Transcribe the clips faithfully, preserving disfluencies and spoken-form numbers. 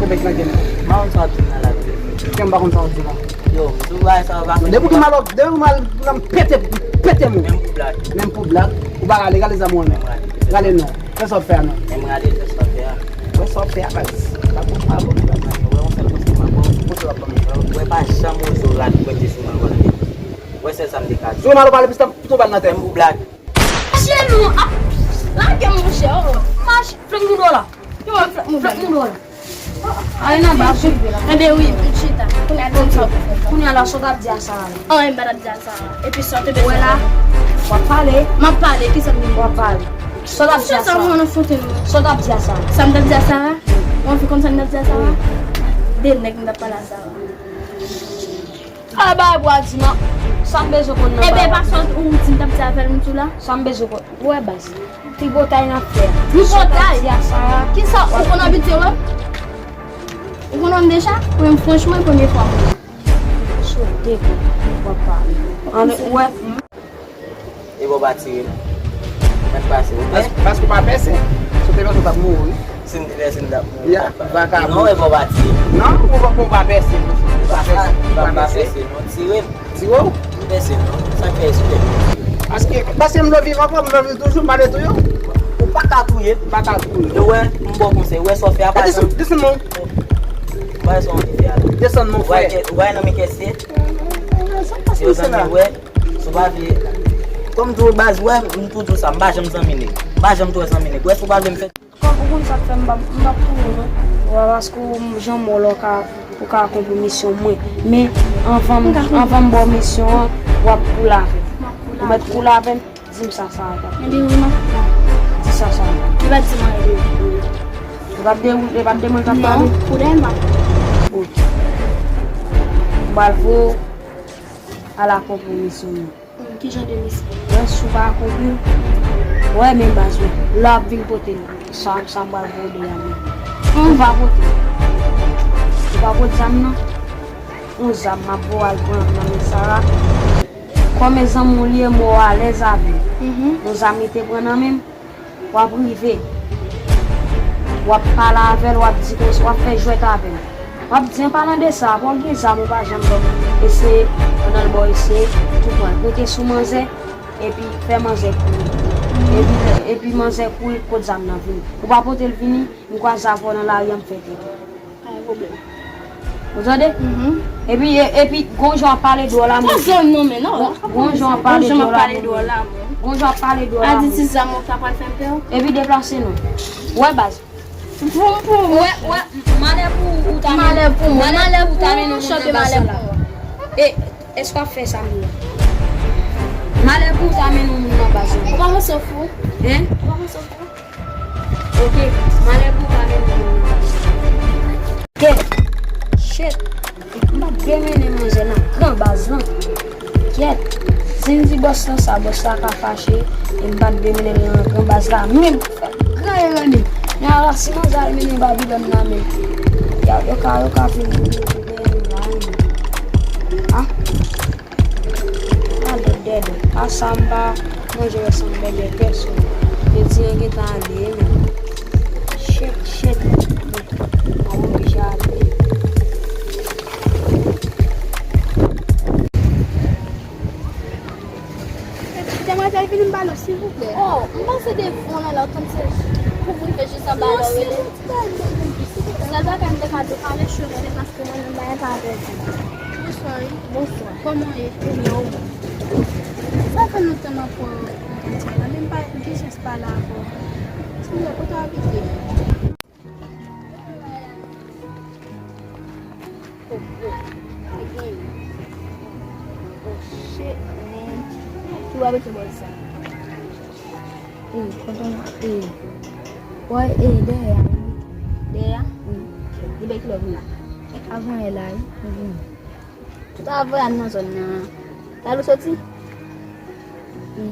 Mèt nan gen. M pa konn sa w di nan la. Kè m pa konn sa w di la. Yo, m tou bay sa w pa konn. Depi w mal, depi w mal, m pete, pete mou. Menm pou blag. Menm pou blag. Ou pa rale, rale zam ou renmen. Rale non. Fè sa w fè a non. Menm rale, fè sa w fè a. Fè sa w fè a, baz. Pa bon, pa bon. Ou wè yon sèl konsèy m ap ba w. Konsèy w ap ban m. Ou wè pa janm oze w rale pwente sou mwen, w wè. Ou wè sèl sa m te ka di. Si w mal ou pale plis, m tou bal nan tèt. Menm pou blag. Mache nou ap lage monchè, oh. Mache, flank nou do la. Yo, flank nou do la. Ale nan bas wi. Enben wi, m chita. Kounye a di m sa w pou fè. Kounye a la, sa w t ap di a Sara la? Anyen m pa t ap di a Sara. Epi sa w te bezwen wè la, w ap pale. M ap pale, kisa m gen pou w ap pale? Sa w t ap di a Sara? Sa w t ap di a Sara? Sa m t ap di a Sara? Ou anvi konn sa m t ap di a Sara? De nèg m t ap pale a Sara. Ala bagay pou w a di m an. Sa m bezwen konn nan bagay. Enben, pa sa w di m t ap di avè l, m di w la. Sa m bezwen konn. Ou wè baz. Tripotay n ap fè. Tripotay? Sa w t ap di a Sara. Kisa ou konn abitye wè? Ou konn wè m deja? Premye, franchman, premye fwa m wè. Sote pou w ap pale. Ann, ou wè. E bò pa tire m. Mèt pase ou. Pas-, paske w pa pèse. Si w te pèse, w t ap mouri. Si m te pèse, m t ap mouri. Ya, vakabon. Non, e bò pa tire m. Non, ou pa, ou pa pèse. Ou pa pèse. Ou pa pèse, non. Tire m. Tire w? M pèse, non. Sa k fè eksprè. Paske, paske m vle viv ankò, m vle viv toujou, m pa vle touye w. Ou pa ka touye m. M pa ka touye w. Yo wè, m ba w konsèy. Ou wè sa w fè a pa janm. Desann, desann non. M pa wè sa w anvi fè a la. Desann non, frè. Ou wè nan men kèsye. Sa k pase la? Yo zanmi, wè. Si w pa vle, kòm tou baz, wè, m tou di w sa, m pa janm zanmi nèg. M pa janm twò zanmi nèg. Wè, si w pa vle m fè. Kòm ou konn sa k fè m p ap, m p ap touye w non. Wè, paske w janm wè lè w ka, ou ka akonpli misyon mwen. Men, anvan m, anvan m ba w misyon an, w ap koule avè m. Ou mèt koule avè m, di m sa, sa a t ap. Enben wi, m ap di sa, sa a t ap. Li pa t di m anyen de. Li pa t de, li pa t de mwen l t ap pale? Non, pou de m pa. Ok. M pral voye w al akonpli misyon mwen. Hmm, ki jan de misyon? Mwen si w pa akonpli l, wè men baz mwen, lè w ap vin pote l, sa, sa m pral voye a mwen. Ou pa pote l. Ou pa pote zam nan. Yon zam m ap voye al pran nan men Sara. Kòm e zanmi w li ye, m wè w alèz avè l. Yon zam li te pran nan men m. W ap rive, w ap pale avè l, w ap di konsa, w ap fè jwèt avè l. W ap di, an palan de sa, pa w gen zam ou pa janm ban m eseye, pandan l ba w eseye, tou pran l. Pote sou manzè, epi fè manzè kouri. Epi, epi manzè kouri, kot zam nan vini. Ou pa pote l vini, m kwaze avè w nan lari a, m fè tèt ou. Pa gen pwoblèm. Ou tande? Mhm. Epi, e, epi, gon jan w ap pale dwòl a moun. Gon jan non, men non. Gon, gon jan w ap pale dwòl a moun. Gon jan w ap pale dwòl a moun. A di ti zam ou ta pral fè m pè w. Epi deplase non. Wè baz. Pou, pou. Wè, wè, malè pou ou ta mennen. Malè pou mwen. Malè pou ou ta mennen moun nan baz la. E, èske w ap fè sa m di la? Malè pou ou ta mennen moun nan baz la. Ou pa panse w fou? Hein? Ou pa panse w fou? Ok, malè pou w pa mennen moun nan baz. Kèt! Shit! M pa t dwe mennen manzè nan gran baz lan. Kèt! Si m di bòs lan sa, bòs la ka fache, e m pa t dwe mennen l nan gran baz la menm. Fè gran erè menm. Men ala si manzè al mennen Babilòn nan men. Yo, yo ka, yo ka fin dèyè m la menm. Ah? A dèdèd, a sa m pa manje wè san bèbè pèsòn. Jodi an gentan ale, men. Shit, shit. M ap oblije ale. Demwazèl, vini m pale w, silvouplè. Oh, m pase devan w la, la, w tann se pou moun ke jis anba la, w rele. Sèl bagay m te ka di w, pale chire, paske mwen menm bagay pa avèk ou. Bonswa, wi. Bonswa. Kòman w ye? Ou byen, ou byen? Sa fè lontan m ap wè w nan katye a la, men m pa gen chans pale avè w. Silvouplè, kote w abite? Oh, oh, te gen. Oh, shit, man. Ki w abite bò sa? E, tonton, e, wè, e, dèyè a, wi. Dèyè a? Wi. Depi kilè w vin la? Avan yè la, wi, m vini. Tout avan yè a nan zòn nan. Talè w soti? Wi.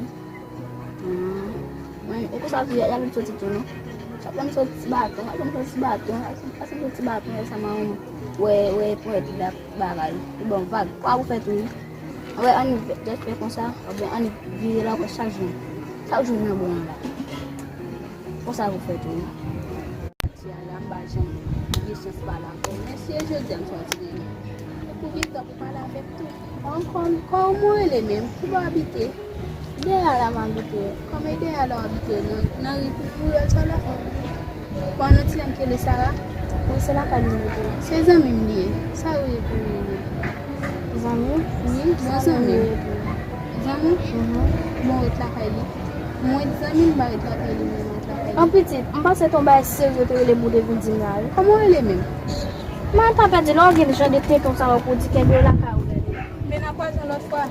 Ah. Mwen, ou konsa tou, y a, y a vin soti tou, non? Sa pran m soti baton, sa pran m soti baton, sa pran m soti baton, sa maman wè, wè, pwèt la. Bagay, li ban m vag. Kwa ou fè tou, wi. Anben, ann jès fè konsa, anben ann vire la, chak jou. Chak jou nan bon la. Konsa ou fè tou, wi. Ti a la, m pa janm gen chans pale Jodi a m sòti deja. Pou gen tan pou pale avèk tou. Ankò, kòman w rele menm? Ki bò w abite? Dèyè a la m abite. Kòman e dèyè a la w abite? Nan, nan ri pou, pou riyèl sa la? Bon, nan ti nèg ki rele Sara? Wi, se lakay li rete. Se zanmi m li ye. Sa w ye pou li? Zanmi? Wi, bon zanmi m. Zanmi? Mhm. Bon, ret lakay li. Mwen zanmi m pa ret lakay li, mwen ret lakay li. An pitit, m panse se yon bagay serye w te rele m pou w te vin di m la, wi. Kòman w rele menm? Mwen pa pèdi lè w gen jan de tenten sa yo pou w di kenbe yo lakay ou gade. Men n a kwaze yon lòt fwa.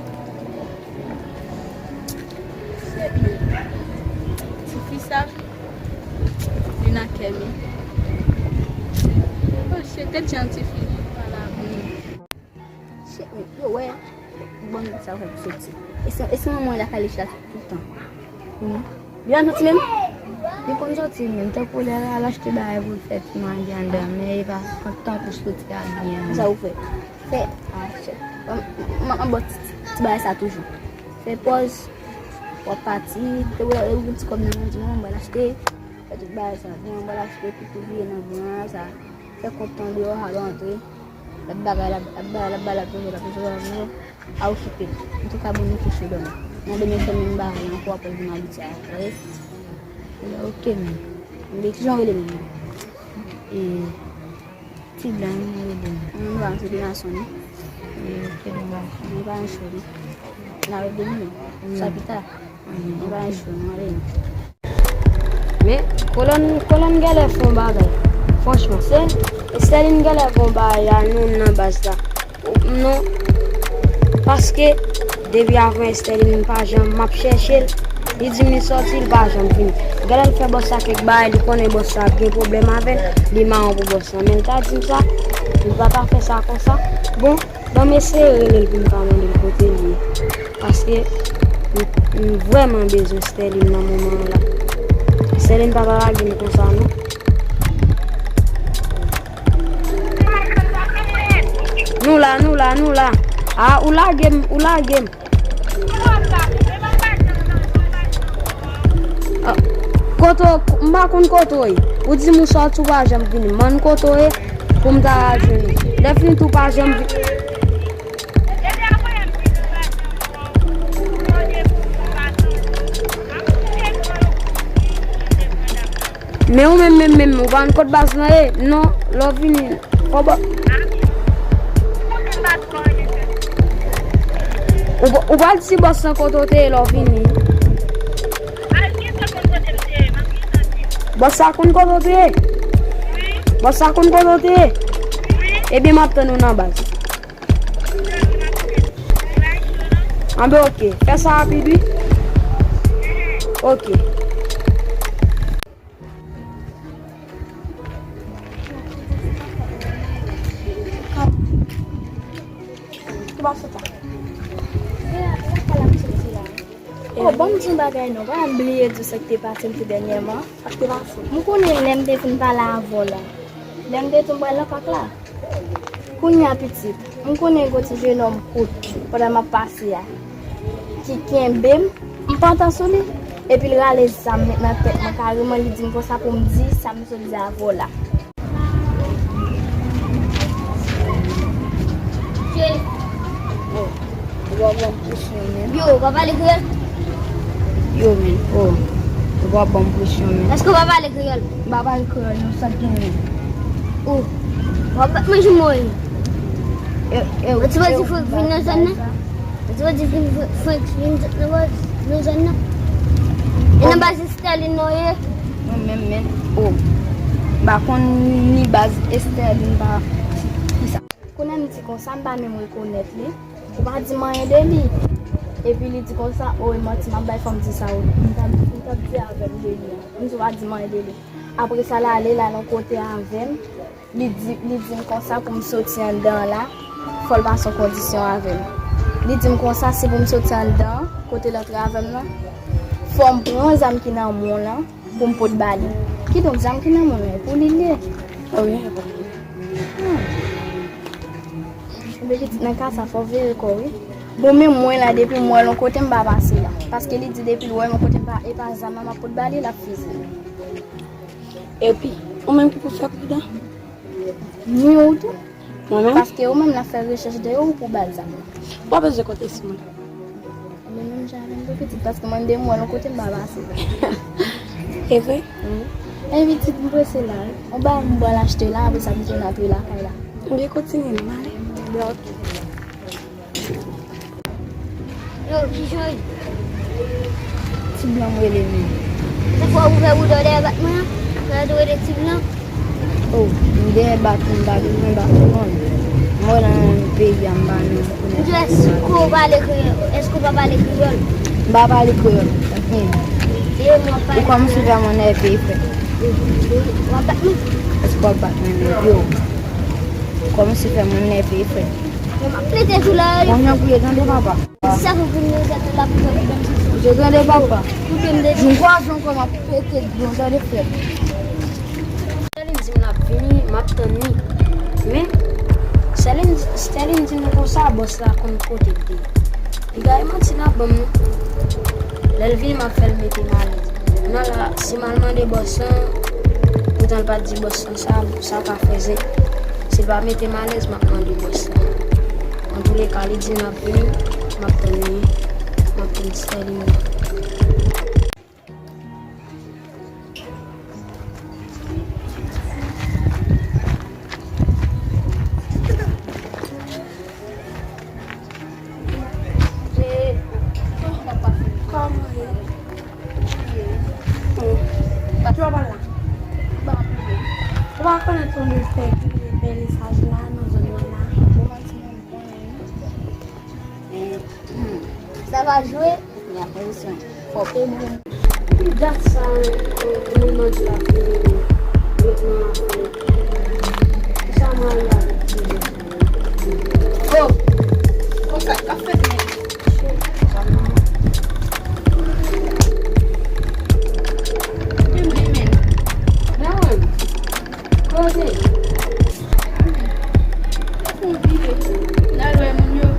Shit, man. Tifi sa, li nan kè m. Oh shit, gad jan tifi pale avè m. Shit, men, yo wè, bon, sa fè pou soti. E se, e se manman la ka lèche la tout tan. Wi. Li pa soti menm? Li konn soti menm. Tankou lè l al achte bagay pou l fè ti manje anndan, men e pa tankou soti a byen. Sa ou fè? Fè, ah, shit. M, m, m, m, bon, ti, ti, ti bagay sa toujou. Fè pòz, w ap pati, te wè, ou gen ti kòb nan men, di, "Non, m pral achte." Fè tout bagay sa. Gen yon bal achte, pitit li nan bran sa. Fè kont tan deyò, al antre. L ap bagay, l ap, l ap bagay, l ap bagay, l ap toujou, l ap toujou, l ap toujou. A okipe. Antouka, bon, nou kouche dòmi. Nan demen, fè menm bagay la ankò, apre vin abitye a, tande? Ebyen, oke, men. Ebyen, kijan w rele menm? E, Ti blan, nou rele m. Mwen pa se de nasyon, non. E, oke, nou ba. Mwen pa yon cho, non. N a rele m, non. Sa pita. Mwen pa yon cho, non, ale, non. Men, Kolòn, Kolòn genlè fè yon bagay. Franchman, se, Estèlin genlè fè yon bagay a nou nan baz la. Non. Paske, depi avan Estèlin, m pa janm, m ap chèche l. Li di m li sòti, li pa janm vini. Genlè l fè bòs la kèk bagay, li konnen bòs la ap gen pwoblèm avè l, li mawon pou bòs la. Men l ta di m sa, li pa ta fè sa konsa. Bon, ban m eseye rele l pou m ka mande l kote l ye. Paske m, m vrèman bezwen Sterline nan moman an la. Sterline pa ta lage m konsa non. Nou la, nou la, nou la. Ah, ou lage m, ou lage m. Ah, kote w, m pa konn kote w ye. Ou di m ou sòti, ou pa janm vini. Ban m kote w ye pou m ta al jwenn ou. Lè fini tou, ou pa janm vini. Men ou menm, menm, menm, ou pa konn kot baz lan ye? Non, lè w vini, fò ba. Ou, ou pral di bòs lan kote w te ye lè w vini. Bòs la konn kote w te ye? Bòs la konn kote w te ye? Ebyen, m ap tann ou nan baz. Anben, oke. Fè sa rapid, wi. Oke. Ki bòs sa? Oh, ban m di yon bagay non. Pa bliye di sa k te pase m tou dènyèman. Sa k te pase? M konnen lè m te fin pale avè w la. Lè m te di w m pral nan pak la. Kounye a pitit, m konnen gen yon ti jenòm kout pandan m ap pase a ki kenbe m, m pantan sou li, epi l rale zam met nan tèt mwen kareman, li di m konsa pou m di sa m sot di avè w la. Ou pa ban m presyon, men. Yo, ou pa pale kreyòl? Yo, men, oh. Ou pa ban m presyon, men. Èske ou pa pale kreyòl? M pa pale kreyòl, non, sa k gen, men. Oh. Ou pa manje mwen. Yo, yo, ou ti pa di Frank vin nan zòn nan? Ou ti pa di Frank vin nan, nan zòn nan? E nan baz Sterline non ye? Mwen menm, men, oh. M pa konn ni baz Sterline pa ki sa. Kounye a m di konsa, m pa menm rekonèt li. Ou pa di m anyen de li. Epi li di konsa, o, e manti m ap bay, fò m di sa, wi. M t ap, m t ap di avè m de li an. M di ou pa di m anyen de li. Apre sa, l ale, l al yon kote avè m. Li di, li di m konsa pou m soti anndan an la, fò l pase yon kondisyon avè m. Li di m konsa, si pou m soti anndan an, kote l antre avè m nan, fò m pran zam ki nan men w lan, pou m pot ba li. Kidonk, zam ki nan men w lan, pou li l ye. Ah wi, e bon. Hmm. Ebyen, pitit, nan ka sa, fò w veye kò w, wi. Bon, men mwen la, depi m wè l yon kote, m pa pase la. Paske li di depi l wè m yon kote, m pa, e pa zam nan m ap pot ba li, l ap fize. Epi, ou menm ki pou fè pridan. Ni ou tou. Mwen menm? Paske ou menm l ap fè rechèch de ou pou ba l zam nan. Ou pa bezwen konte sou mwen. Men menm jan avè m pou pitit, paske mwen m de m wè l yon kote m pa pase. E vre? Wi. E pitit m prese la, wi. Yon bagay m pral achte la, apre sa m tounen antre lakay la. Ebyen kontinye non, ale. Ebyen oke. Yo, kijan w ye? Ti blan m rele menm. Se fò w ouvè bouda w dèyè bat mwen an? Sa w rele ti blan? Oh, m dèyè bat mwen, m pa bezwen bat mwen. M wè nan peyi a, m pa nan. M di w, èske w pale kreyòl? Èske w pa pale kreyòl? M pa pale kreyòl. Ok. E mwen pale kreyòl. Ou kòmanse fè m nève, frè. W ap bat mwen? Èske w ap bat mwen, nèg yo? Ou kòmanse fè m nève, frè. Yo, m ap pete sou la. Bon, jan pou ye tande, papa. Sa pou vin yo tande la pou fè pwoblèm sou sa. Je tande papa. Pou vin de. Jou kwaze ankò m ap pete dlo tande frè. Sterline di m l ap vini, m ap tann li. Men, Sterline, Sterline di m konsa bòs la konn kote l te ye. Piga e manti l ap ban m non. Lè l vini, m ap fè l mete m alèz. Kounye a la, si m al mande bòs lan, poutan l pa t di bòs lan sa, sa ka fè zen. Si l pa mete m alèz, m ap mande bòs lan. Antouleka, li di l ap vini, m ap tann li, m ap tann Sterline. Kòman ye? Pati w ap al la? Ou pa konnen tonbe fè ki bèl esaj la nan zòn nan la? Sa va jwe? Li ap pozisyon. Fò pe bon. Depi dat sa, moun manje la fini. Lòt nan afè. Sa mwen ale avèk ti. Oh! Konsa, k ap fèt menm? Sa mwen. Menm li menm. Mwen wè. Kote? Fè yon vire tou. N al wè moun yo.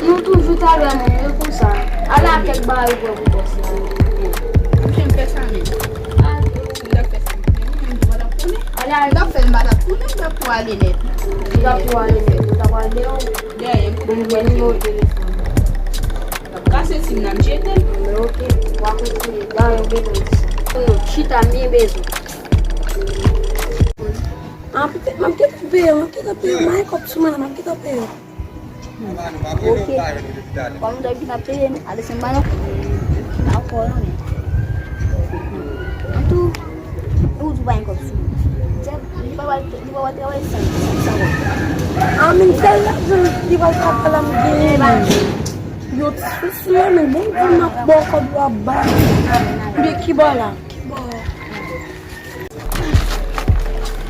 Nou toujou t al wè moun yo konsa. Ala kèk bagay ou pran pou bòs la. Mwen fè sa menm. Ah, ou t ap fè sa. Mwen menm, mwen t ap tounen. Ala, ou t ap fè, m pa t ap tounen, m t ap pou ale nèt. Ou t ap pou ale nèt. Ou t ap al deyò. Dèyè, m pou mwen nimewo telefòn. L ap kase ti m nan, m jete l. Men oke, w a kontinye. Ba yo bezwen di sa. Non, chita, m byen bezwen. Ah, petèt m ap gentan peye, m ap gentan peye. M ap kòb sou mwen, m ap gentan peye. Oke. Kòm w ta gentan peye, ale se m ba nou. M pa kwè w non, men. Antou, ou di w pa gen kòb sou ou. Li pa pral, li pa pral travay san, san, san kòb. Ah, men sèl lajan li pral travay la, m genyen. Yo ti sou sou yo, men bon, di m ap ba w kòb, w ap ba m. Men ki bò la? Ki bò?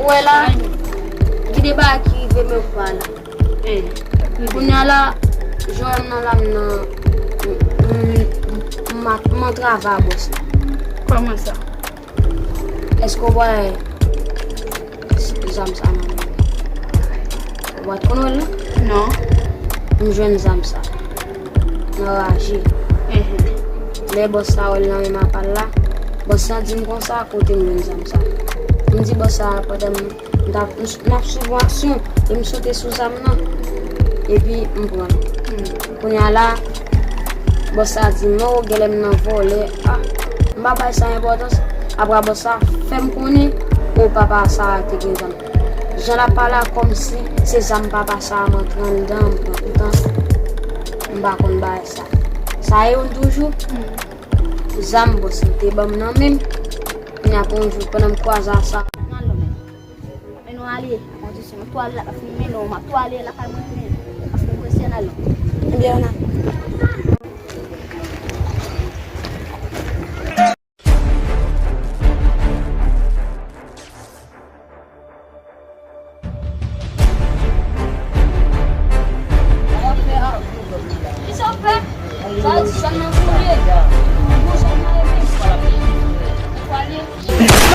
Ou wè la, gen de bagay ki rive men ou pa la. Kounye a la, jan w wè m nan la, m nan, m, m, m, m antrave a bòs la. Kòman sa? Èske w wè zam sa nan men m? Ou pa t konn wè l non? Non. M jwenn zam sa. M anraje. Lè bòs la wè l nan men m apa l la, bòs la di m konsa, kote m jwenn zam sa? M di bòs la, pandan m, m t ap, m, m ap swiv yon aksyon, e m sote sou zam nan, epi m pran l. Kounye a la, bòs la di m, o, genlè m nan vòlè. Ah, m pa bay sa enpòtans. Apre bòs la fè m konnen, o, papa sa a te gen zam. Jan l ap pale a, kòmsi se zam papa sa a m antre anndan, m pran. Poutan, m pa konn bagay sa. Sa e youn toujou. Zam bòs li te ban m nan men m. Kounye a, pou yon jou, pandan m kwaze a sa. Nan lò men. Men nou ale, kondisyon, m ap tou ale la, paske m mennen w, m ap tou ale lakay mwen, men, paske m prese, n al. Ebyen, n al. Kisa w fè? Sa di zòn nan boule. Bon, zòn nan e menm. Fò ale.